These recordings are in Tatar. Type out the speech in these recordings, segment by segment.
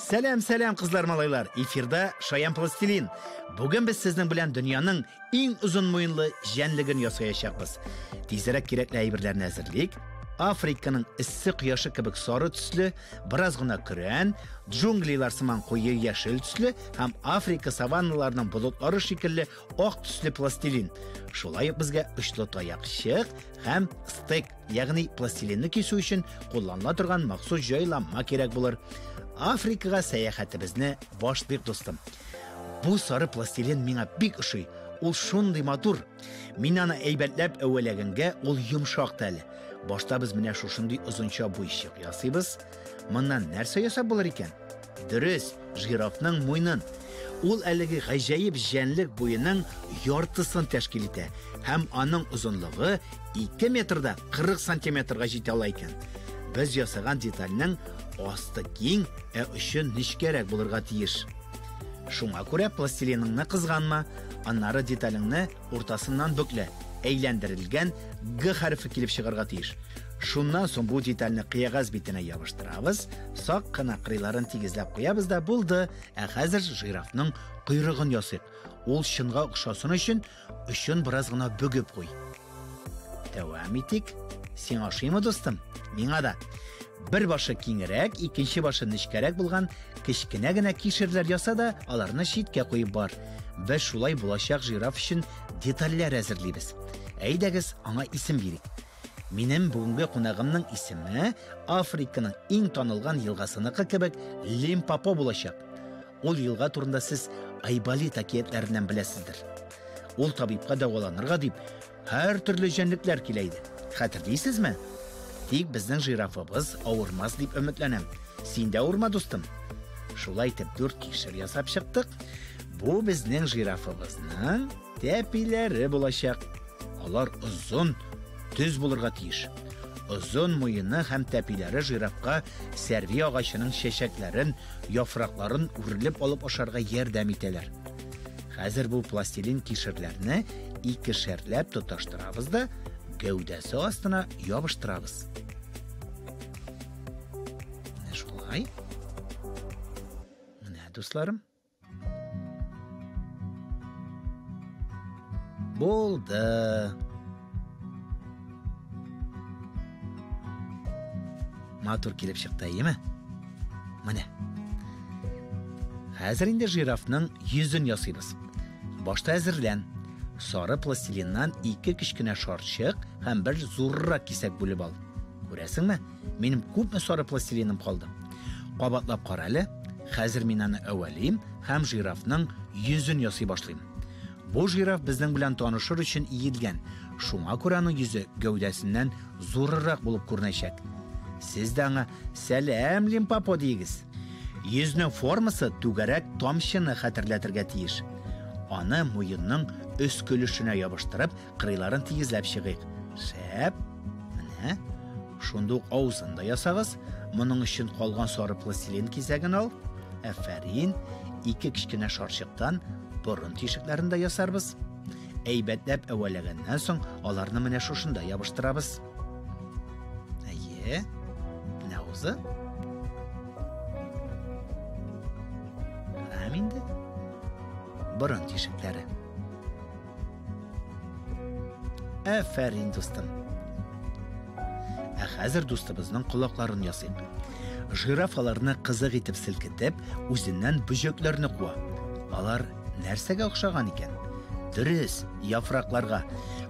Сәлам, сәлам, кызлар, малайлар. Эфирда Шаян Пластилин. Бүген без сезнең белән дөньяның иң озын муенлы җәнлеген ясаячакбыз. Тизрәк кирәкле әйберләрне әзерлик. Африканың эссе кояшы кебек сары төсле, бераз гына көрән, джунглилар сыман куе яшел төсле һәм Африка саванналарының болытлары шикелле ак төсле пластилин. Шулай ук безгә очлы таякчык һәм стек, ягъни пластилинны кисү өчен кулланыла торган махсус җайланма кирәк булыр. Африкага сәяхәтебезне башлыйк, дустым. Бу сары пластилин миңа бик ошый. Ул шундый матур. Мин аны әйбәтләп әвәләгәнгә ул йомшак та әле. Башта без менә шушындый озынча буйчык ясыйбыз. Моннан нәрсә ясап булыр икән? Дөрес, жирафның муенын. Ул әлеге гаҗәеп җәнлек буеның яртысын тәшкил итә һәм аның озынлыгы 2 метр да 40 сантиметрга җитә ала икән. Без ясаган детальнең асты киң, ә очы нечкәрәк булырга тиеш. Шуңа күрә пластилиныңны кызганма, аннары деталеңне уртасыннан бөклә, әйләндерелгән Г хәрефе килеп чыгарга тиеш. Шуннан соң бу детальне кыягаз битенә ябыштырабыз, сак кына кырыйларын тигезләп куябыз да булды. Ә хәзер жирафның койрыгын ясыйк. Ул чынга охшасын өчен очын бераз гына бөгеп куй. Дәвам итик. Сиңа ошыймы, дустым? Миңа да. Бер башы киңрәк, икенче башы нечкәрәк булган кечкенә генә кишерләр яса да, аларны читкә куеп бар. Без шулай булачак жираф өчен детальләр әзерлибез. Әйдәгез, аңа исем бирик. Минем бүгенге кунагымның исеме Африканың иң танылган елгасыныкы кебек Лимпопо булачак. Ул елга турында сез Айболит әкиятләреннән беләсездер. Ул табибка дәваланырга дип һәр төрле җәнлекләр килә иде. Хәтерлисезме? Тик безнең жирафыбыз авырмас дип өметләнәм. Син дә авырма, дустым. Шулай итеп дүрт кишер ясап чыктык. Бу безнең жирафыбызның тәпиләре булачак. Алар озын, төз булырга тиеш. Озын муены һәм тәпиләре жирафка сәрви агачының чәчәкләрен, яфракларын үрелеп алып ашарга ярдәм итәләр. Хәзер бу пластилин кишерләрне икешәрләп тоташтырабыз да гәүдәсе астына ябыштырабыз. Менә шулай. Менә, дусларым. Булды. Матур килеп чыкты, әйеме? Менә. Хәзер инде жирафның йөзен ясыйбыз. Башта әзерлән. Сары пластилиннан ике кечкенә шарчык һәм бер зуррак кисәк бүлеп ал. Күрәсеңме? Минем күпме сары пластилиным калды. Кабатлап кара әле. Хәзер мин аны әвәлим һәм жирафның йөзен ясый башлыйм. Бу жираф безнең белән танышыр өчен иелгән. Шуңа күрә аның йөзе гәүдәсеннән зуррак булып күренәчәк. Сез дә аңа «Сәлам, Лимпопо» диегез. Йөзнең формасы түгәрәк тамчыны хәтерләтергә тиеш. Аны муенның өске өлешенә ябыштырып, кырыйларын тигезләп чыгыйк. Шәп! Менә. Шунда ук авызын да ясагыз. Моның өчен калган сары пластилин кисәген ал. Әфәрин! Ике кечкенә шарчыктан борын тишекләрен дә ясарбыз. Әйбәтләп әвәләгәннән соң аларны менә шушында ябыштырабыз. Әйе. Менә авызы. Һәм инде борын тишекләре. Әфәрин, дустым. Ә хәзер дустыбызның колакларын ясыйк. Жираф аларны кызык итеп селкетеп, үзеннән бөҗәкләрне куа. Алар нәрсәгә охшаган икән? Дөрес, яфракларга.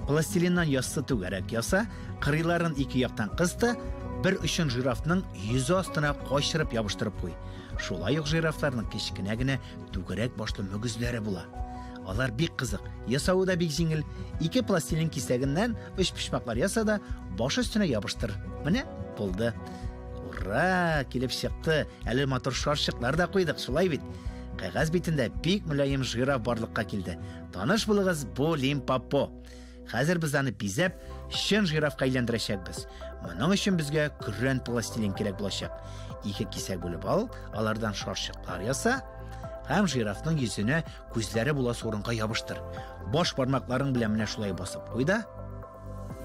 Пластилиннан яссы түгәрәк яса, кырыйларын ике яктан кыс та, бер очын жирафның йөзе астына качырып ябыштырып куй. Шулай ук жирафларның кечкенә генә түгәрәк башлы мөгезләре була. Алар бик кызык, ясавы да бик җиңел. Ике пластилин кисәгеннән өч почмаклар яса да, баш өстенә ябыштыр. Менә булды. Ура, килеп чыкты. Әле матур шарчыклар да куйдык, шулай бит? Кәгазь битендә бик мөлаем жираф барлыкка килде. Таныш булыгыз, бу Лимпопо. Хәзер без аны бизәп, чын жирафка әйләндерәчәкбез. Моның өчен безгә көрән пластилин кирәк булачак. Ике кисәк бүлеп ал, алардан шарчыклар яса һәм жирафның йөзенә күзләре буласы урынга ябыштыр. Баш бармакларың белән менә шулай басып куй да.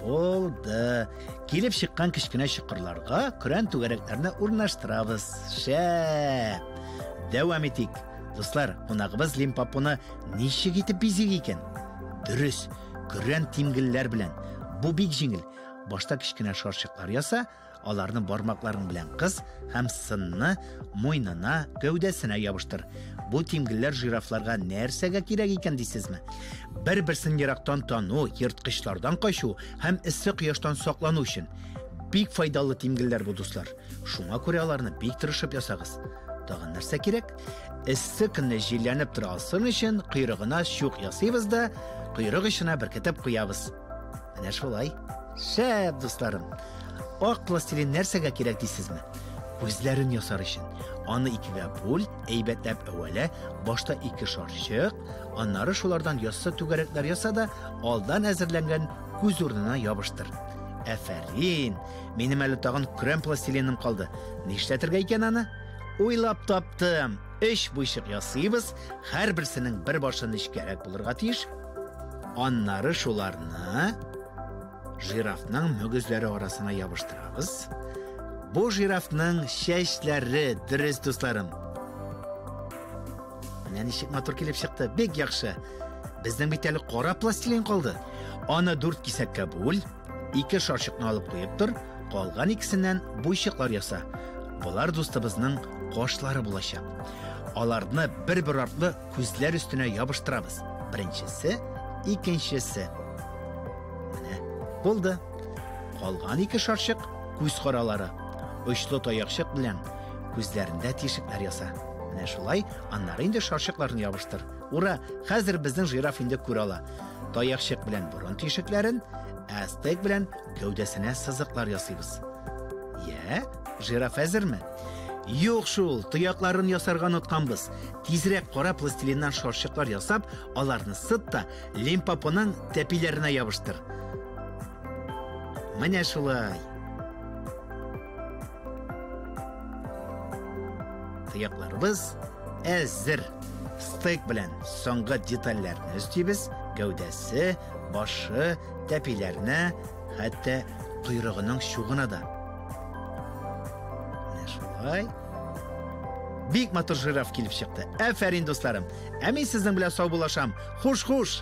Булды. Килеп чыккан кечкенә чокырларга көрән түгәрәкләрне урнаштырабыз. Шәп! Дәвам итик. Дуслар, кунагыбыз Лимпопоны ничек итеп бизик икән? Дөрес, көрән тимгелләр белән. Бу бик җиңел. Башта кечкенә шарчыклар яса, аларны бармакларың белән кыс һәм сынны муенына, гәүдәсенә ябыштыр. Бу тимгелләр жирафларга нәрсәгә кирәк икән дисезме? Бер-берсен ерактан тану, ерткычлардан качу һәм эссе кояштан саклану өчен. Бик файдалы тимгелләр бу, дуслар. Шуңа күрә аларны бик тырышып ясагыз. Тагын нәрсә кирәк? Эссе көнне җилләнеп тора алсын өчен койрыгына чук ясыйбыз да, койрык очына беркетеп куябыз. Менә шулай. Шәп, дусларым. Ак пластилин нәрсәгә кирәк дисезме? Күзләрен ясар өчен. Аны икегә бүл, әйбәтләп әвәлә, башта ике шарчык, аннары шулардан яссы түгәрәкләр яса да, алдан әзерләнгән күз урынына ябыштыр. Әфәрин! Минем әле тагын көрән пластилиным калды. Нишләтергә икән аны? Уйлап таптым. Өч буйчык ясыйбыз, һәрберсенең бер башы нечкәрәк булырга тиеш. Аннары шуларны жирафның мөгезләре арасына ябыштырабыз. Бу жирафның чәчләре, дөрес, дусларым. Менә ничек матур килеп чыкты, бик яхшы. Безнең бит әле кара пластилин калды. Аны дүрт кисәккә бүл, ике шарчыкны алып куеп тор, калган икесеннән буйчыклар яса. Болар дустыбызның кашлары булачак. Аларны бер-бер артлы күзләр өстенә ябыштырабыз. Беренчесе, икенчесе. Менә, булды. Калган ике шарчык күз каралары. Очлы таякчык белән күзләрендә тишекләр яса. Менә шулай, аннары инде шарчыкларны ябыштыр. Ура, хәзер безнең жираф инде күрә ала. Таякчык белән борын тишекләрен, ә стейк белән гәүдәсенә сызыклар ясыйбыз. Йә, жираф әзерме? Юк шул, тоякларын ясарга онытканбыз. Тизрәк кара пластилиннан шарчыклар ясап, аларны сыт та Лимпопоның тәпиләренә ябыштыр. Менә шулай. Тоякларыбыз әзер. Стейк белән соңгы детальләрне өстибез. Гәүдәсе, башы, тәпиләренә, хәтта койрыгының чугына да. Менә шулай. Бик матур жираф килеп чыкты. Әфәрин, дусларым. Ә мин сезнең белән саубуллашам. Хуш-хуш!